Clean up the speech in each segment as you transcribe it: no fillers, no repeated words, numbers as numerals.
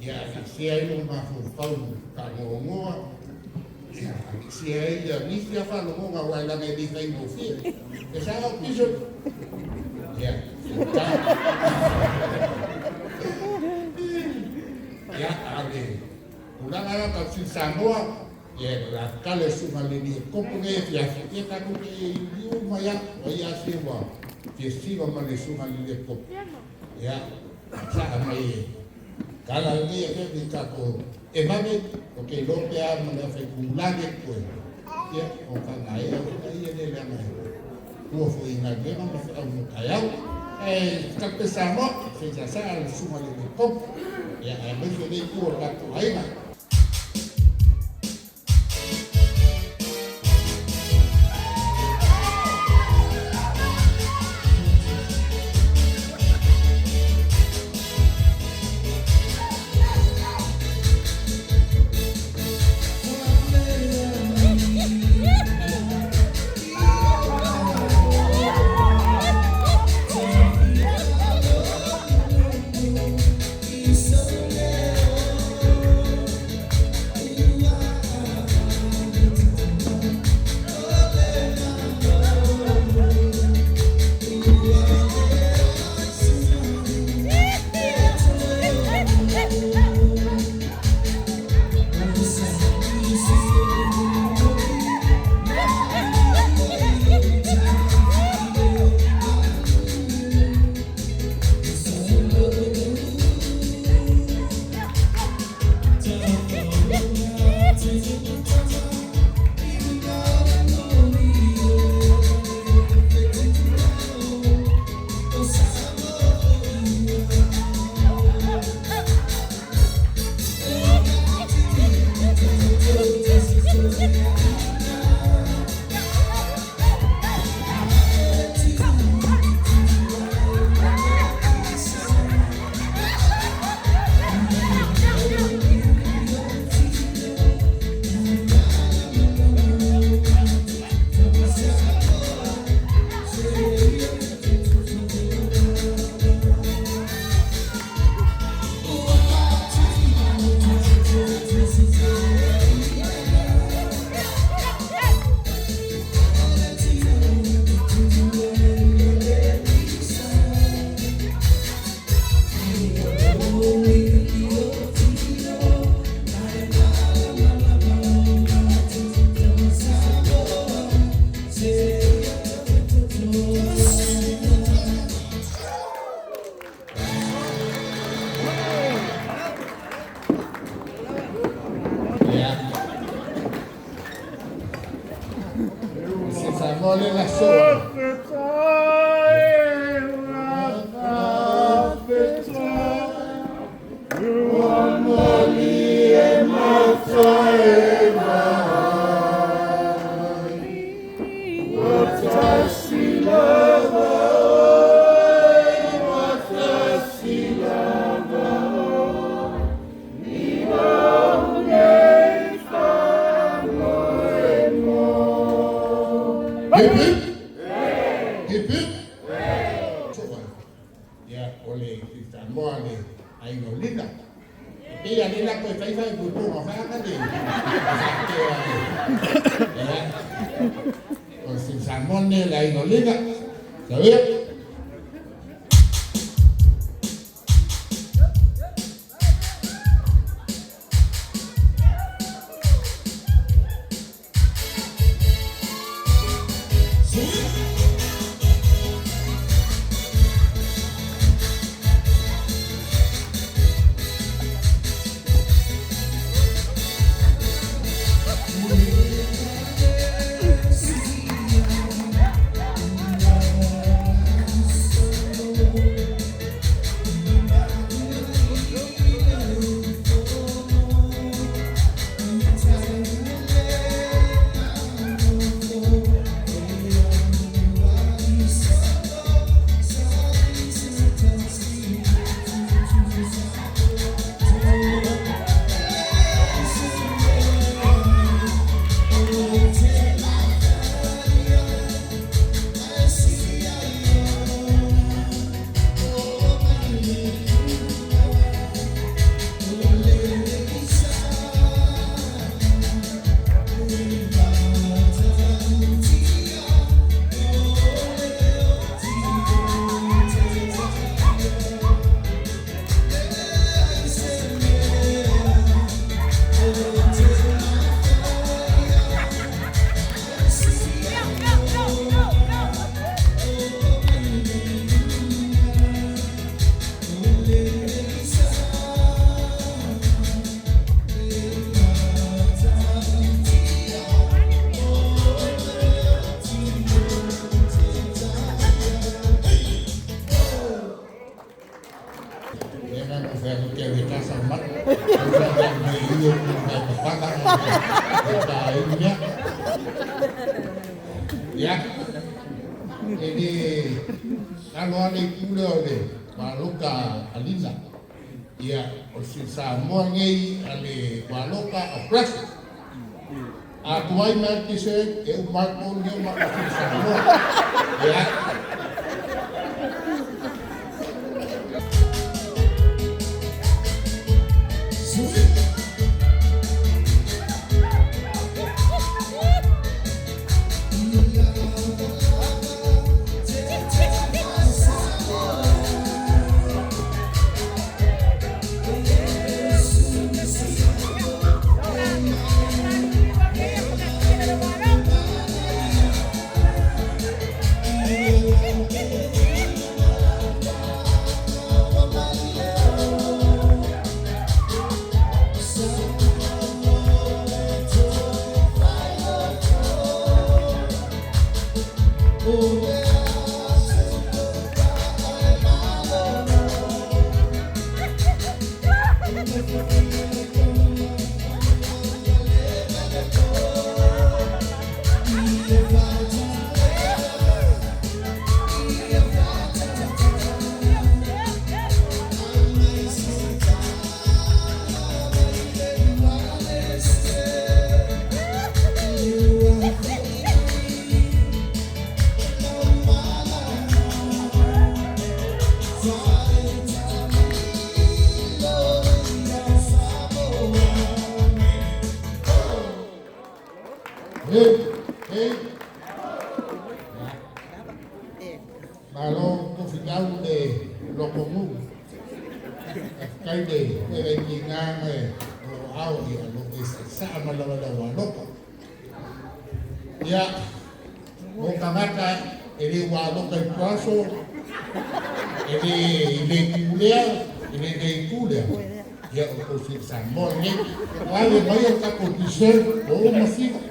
Ia aveesea ai lou mafaufau fagogoa, ia aveesea ai ia nisi lava faalogoga aua leaga e le faigofie. E sao Bishop? Ia, ia, a o le tulaga la tau Sini Samoa, ia la kale suga le ni kopo nei afiafi, ia tatou te iuliu mai a, o ia se ua fia siva ma le suga le ni kopo. Ia, saa mai e kala lenei afiafi tatou e vave, o ke iloa pe a ma le afaitulagi atu e, ia, o faagaea foi ia le leaga e tua foi i galuega ma feau mo taeao. Ae tape Samoa, se i sasaa le susuga i le Epikopo, ia, aemaise o lenei itu o le tatou aiga. Ia, o se Samoa lea le aso. Hip hip! Hip hip! Soa. Ia, o le Samoa le aiga o Lina. E pei a le lako e fai fai puipuga faga le faapea e. Ia, o se Samoa lenei o le aiga o Lina. Sauia. ke le kasa mai. Au sa ia me i o ku ka papala e ka mea. Ia, e le alo ale i kule o le waloka alina. Ia, o si Samoa nei a le waloka a Breakfast. A tuai mai ki se e u mai ko ni o ma o Samoa. Ia. Hey, hey. Malo ko fitau le loko mu. Kai le e i ngā me o au i a lo e sa ma la la wa loko. Ia, o kangata e le wa loko i tuaso, e le i le kulea, e le le kulea. Ia o ko si sa mo ne. Wa le mai o ka ko ti o masika.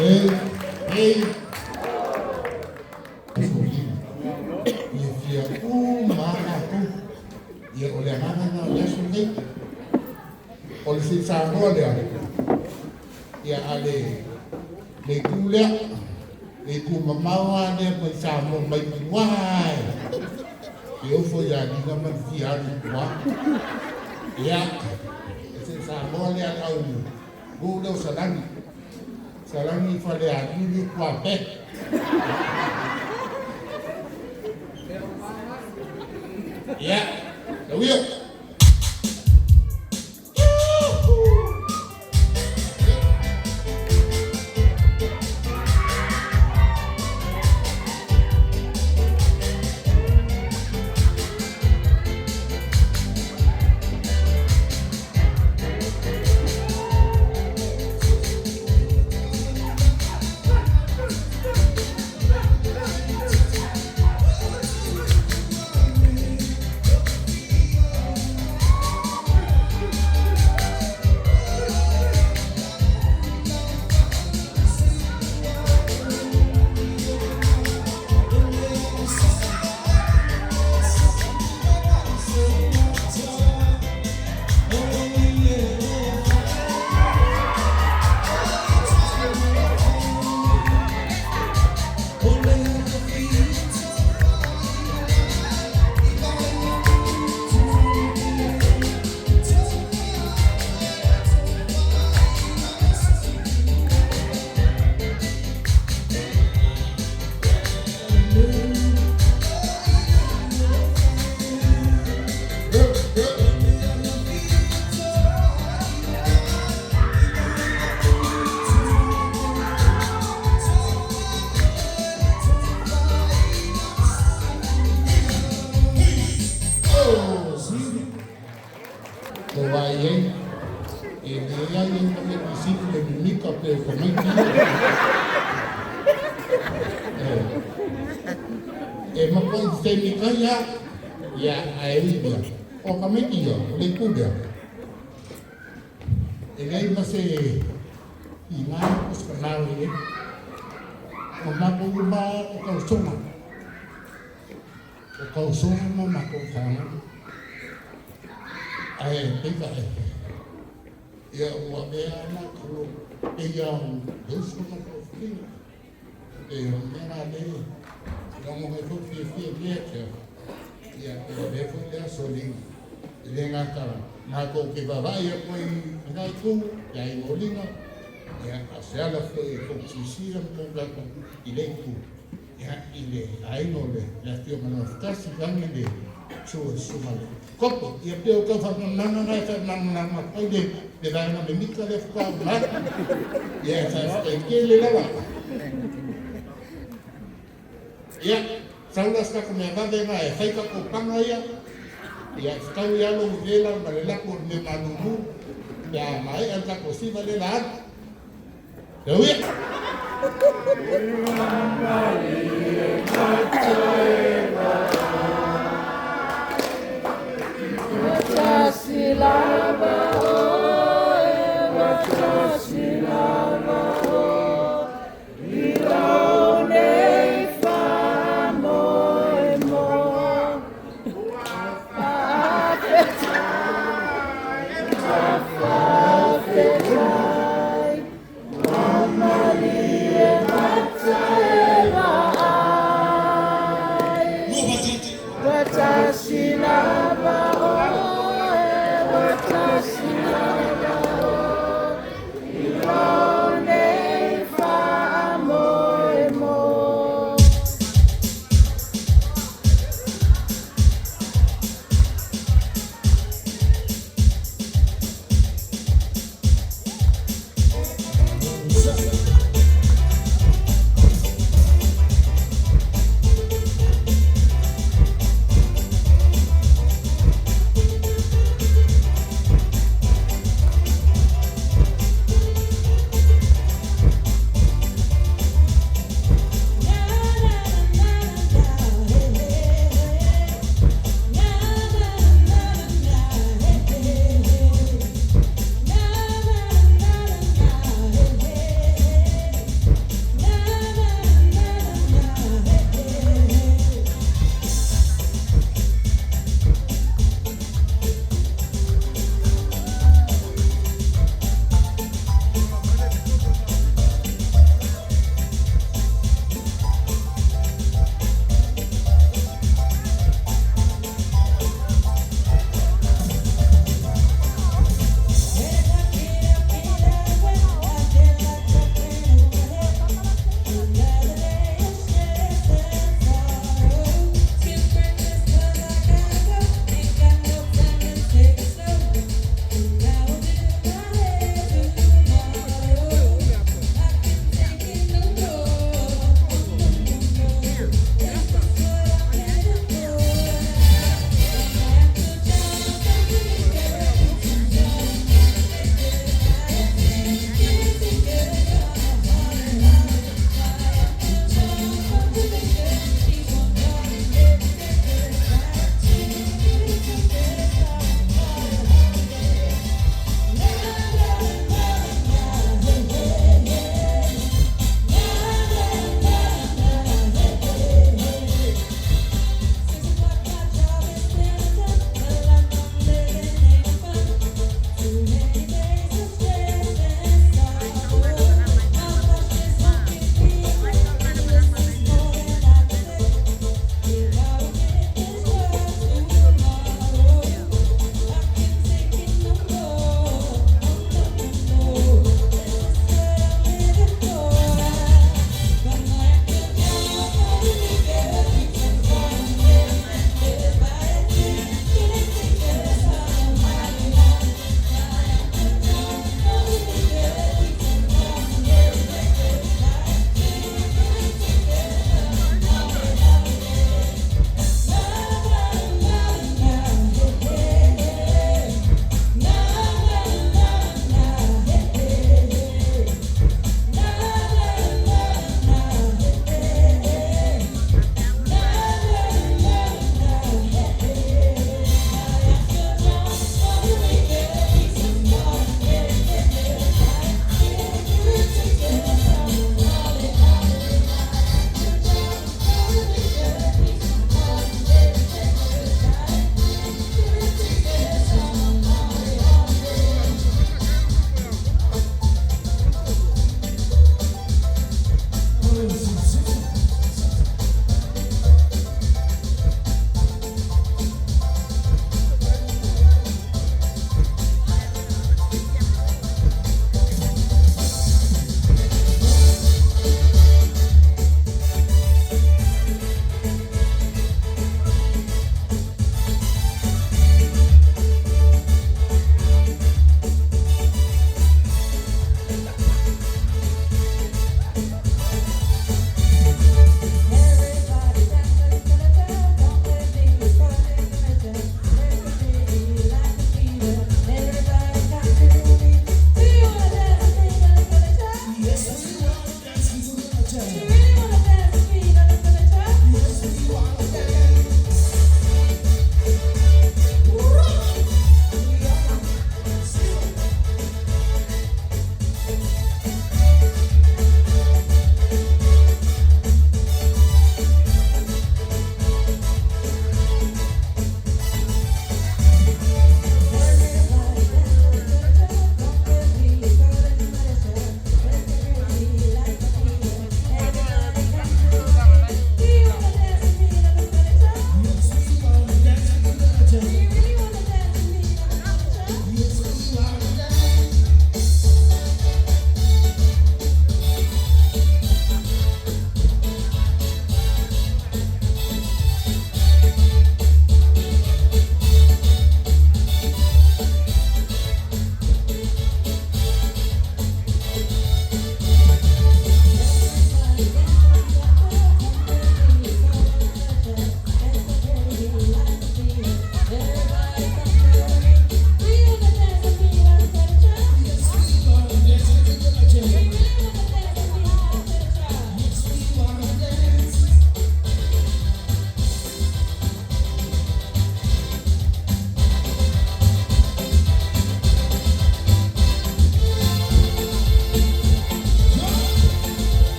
Hey, hey. Ia fia u ma aku. Ia o le agaga na o le aso nei. O le si Samoa lea. Ia a le le itu lea. Le itu mamao a lea mai Samoa mai tua. E ofo ia ni ma fia alu tua. Ia e si Samoa lea au u leo salagi. Salagi fale a ni kua pe. Ia, lau ai ai e leai ai ma le pisini le mimika pe o tamaiti e makuai temika ia ia ae ui lea o tamaiti ia o le itu lea e leai ma se iga po o se fanau e i ai. O matou uma o tausoga, o tausoga ma matou fanau. Ae peitai, ia ua avea matou pei lava o le uso ma le toafilemu. E pei o le mea la lea e lagona ai foi le fiafia i lea afiafi, ia e avea foi le aso e le gata matou te vaavaai atu ai i lena itu i aiga o Liga, ia a o se ala foi e tou silasila ma tou tatou i lea itu, ia i le aiga o le Afioga ia Laufetasi vaeane le susu o le Susuga i le Koko. Ia pei o tau faamalamalamaga na e faamalamalama atu ai le vaega mimita lea faatoa uma atu. Ia e faafetai tele lava. Ia, sau la se tatou mea vave lena e fai tatou paga ia. Ia, fetaui lava lou vevela ma le lapu o le mea malulu pe a maea le tatou siva lea o le a alu. Tau ia!